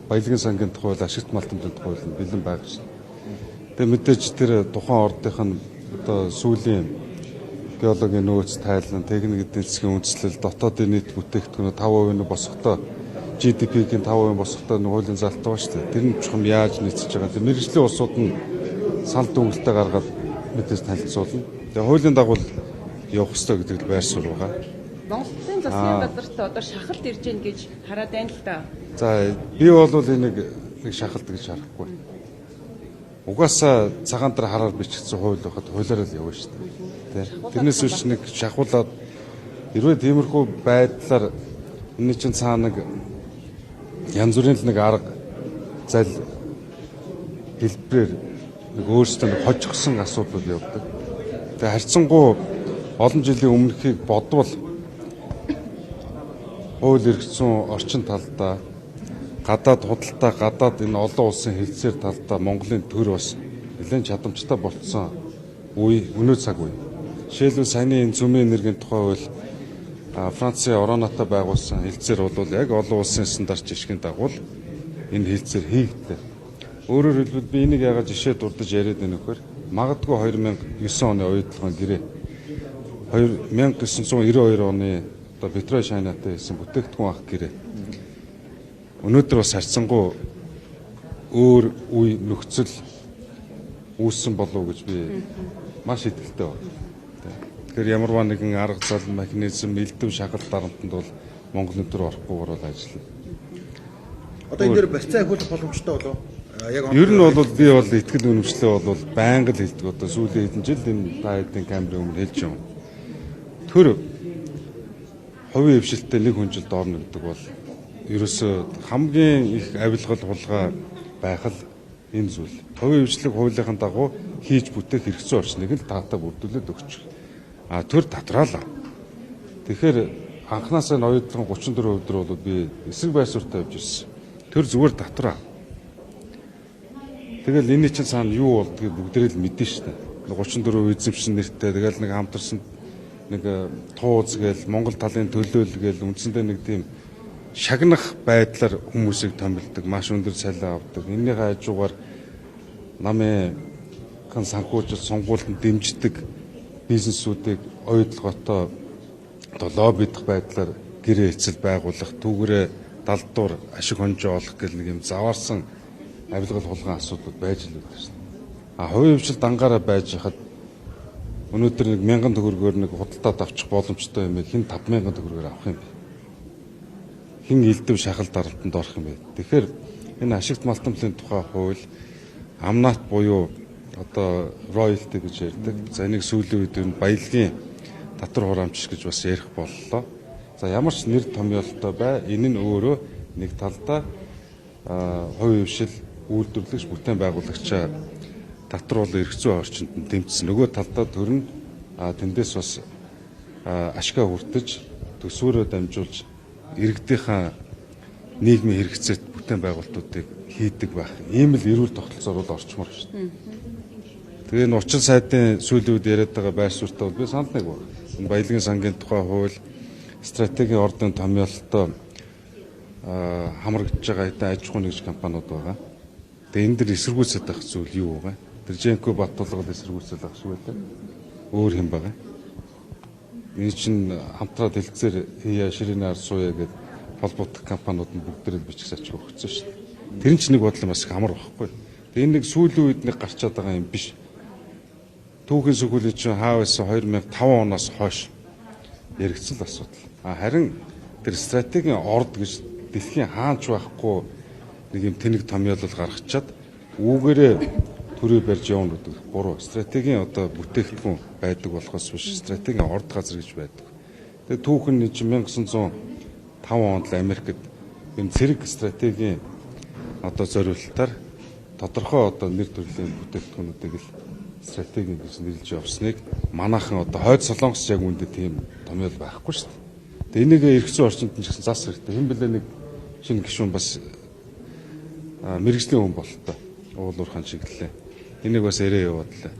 Баялагын сангийн тухай хууль, ашигт малтамжийн тухай хууль нь бэлэн байгаа шин. Тэгээ мэдээж тэр тухайн ордынх нь одоо сүүлийн геологийн нөөц тайлан, техник эдийн засгийн үндслэл, дотоодын нийт бүтээгдэхүүн 5% нь босготой, GDP-ийн 5% босготой нэг хуулийн залттай байгаа шүү дээ. Тэр нь чухам яаж нийцэж байгаа. Тэр мэргэжлийн улсууд нь санал дүгнэлтээ гаргаад мэдээж танилцуулна. Тэгээ хуулийн дагуу явах ёстой гэдэг л байр суурь байгаа. Монголын засгийн газарт одоо шахалт ирж гин гэж хараад байна л да. За, би бол энийг нэг шахалт гэж харахгүй. Угаасаа цагаан дээр хараар бичигдсэн хууль байхад хуулиар л явна шүү дээ. Тэ. Тэрнээс биш нэг шахуулаад хэрвээ тиймэрхүү байдлаар энэ чинь цаана нэг янз бүрийн л нэг арга зал хэлбэрээр нэг өөрсдөө нэг хожигсон асуудал явдаг. Тэгээ харьцангуй олон жилийн өмнөхийг бодвол хууль эрх зүйн орчин талдаа, гадаад худалдаа, гадаад энэ олон улсын хэлцээр талдаа Монголын төр бас нэлээд чадамжтай болцсон үе, өнөө цаг үе. Жишээлбэл, саяны энэ цөмийн энергийн тухай хууль, Францын Оронатай байгуулсан хэлцээр бол яг олон улсын стандарт жишгийн дагуу энэ хэлцээр хийгдлээ. Өөрөөр хэлбэл, би энийг яагаад жишээ дурдаж яриад байна вэхээр магадгүй 2009 оны оюутлогын гэрээ, 1992 оны одоо Петро Шайнатай хийсэн бүтээгдэхүүн авах гэрээ өнөөдөр бас харьцангуй өөр үе нөхцөл үүссэн болов уу гэж би маш итгэлтэй байна. Тэгэхээр ямарваа нэгэн арга зал, механизм, элдэв шахалт дарамтанд бол Монголын төр орохгүйгээр бол ажиллана. Одоо энэ дээр барьцаа ахиулах боломжтой болов? Яг Ер нь бол би бол итгэл үнэмшлээ бол байнга л хэлдэг. Одоо сүүлийн хэдэн жил энэ та хэдийн камерын өмнө хэлж юм. Төр хувийн хвшилттэй нэг хүн жилд орно гэдэг бол ерөөсөө хамгийн их авилгал хулгай байх л энэ зүйл. Хувийн хвшлэг хуулийнхын дагуу хийж бүтээх хэрэгцээ орчныг л таатай бүрдүүлээд өгчих. А төр татраалаа. Тэгэхээр анханасаа нь оюутлогын 34 өдөр бол би эсрэг байр суурьтай явж ирсэн. Төр зүгээр татвараа. Тэгэл энэний чинь цаана юу болдгийг бүгдээрээ л мэднэ шүү дээ. 34 эзэмшин нэртэй тэгэл нэг хамтарсан нэг тууз гээл Монгол талын төлөөл гээл үндсэндээ нэг тийм шагнах байдлаар хүмүүсийг томилдог, маш өндөр цалин авдаг. Энэнийхээ хажуугаар намын санхүүжилт сонгуульд дэмждэг бизнесүүдийг оюутлоготой одоо лоббидох байдлаар гэрээ эцэл байгуулах, түүгээрээ далдуур ашиг хонжоо олох гэл нэг юм заваарсан авилгал хулгайн асуудлууд байж л байдаг шин. А хувийн хвшил дангаараа байж хахад өнөөдөр нэг 1000 төгрөгөөр нэг худалдаад авчих боломжтой юм хэн 5000 төгрөгөөр авах юм бэ? Хэн элдэв шахал даралтанд орох юм бэ? Тэгэхээр энэ ашигт малтамлын тухай хууль амнаат буюу одоо роялти гэж ярьдаг. За, энийг сүүлийн үед энэ баялагын татвар хураамж гэж бас ярих боллоо. За, ямар ч нэр томьёолтой бай. Энэ нь өөрөө нэг талдаа хувийн хвшил үйлдвэрлэгч, бүтээн байгуулагчаа татвар бол эрх зүйн орчинд нь дэмжсэн. Нөгөө талдаа төр нь тэндээс бас ашгаа хүртэж, төсвөрөө дамжуулж иргэдийнхаа нийгмийн хэрэгцээт бүтээн байгуулалтуудыг хийдэг байх. Ийм л эрүүл тогтолцоор бол орчмоор шүү дээ. Тэгээ энэ учин сайдын сүүлийн үед яриад байгаа байр суурьтай бол би санал нэг байна. Энэ баялагын сангийн тухай хууль, стратегийн ордын томьёололтой хамрагдж байгаа хэдэн аж ахуйн нэгж компаниуд байгаа. Тэгээ энэ дэр эсэргүүцэл авах зүйл юу вэ? Тэр Женко Баттулгал эсэргүүцэл авах шиг байлаа. Өөр хэм байгаа. Энэ чинь хамтраад хэлцээр хийя, ширээний ард сууя гэд холбогдох компаниуд нь бүгдээрээ бичих сачих өгсөн шүү дээ. Тэр нь ч нэг бодлоо бас их амар байхгүй. Тэгээ энэ нэг сүүлийн үед нэг гарчаад байгаа юм биш. Түүхийн сөхүүлийн чинь хаа байсан 2005 оноос хойш яригдсан л асуудал. А харин тэр стратегийн орд гэж дэлхийн хаанч байхгүй нэг юм тэнэг томьёолол гаргачаад үүгээрээ төрөө барьж явна гэдэг буруу. Стратегийн одоо бүтээгдэхүүн байдаг болохоос биш стратегийн орд газар гэж байдаг. Тэгээ түүхэн нь чинь 1905 онд л Америкт энэ цэрэг стратегийн одоо зориултаар тодорхой одоо нэр төрлийн бүтээгдэхүүнүүдийг л стратегийн гэж нэрлэж явсныг манайхан одоо хойд Солонгос яг үүндээ тийм томьёол байхгүй шүү дээ. Тэгээ энийг эрх зүйн орчинд нь ч гэсэн зас хэрэгтэй. Хэн блэ нэг шинэ гишүүн бас мэргэжлийн хүн бололтой. Уул уурхайн чиглэлээ. Энийг бас яриа явууллаа.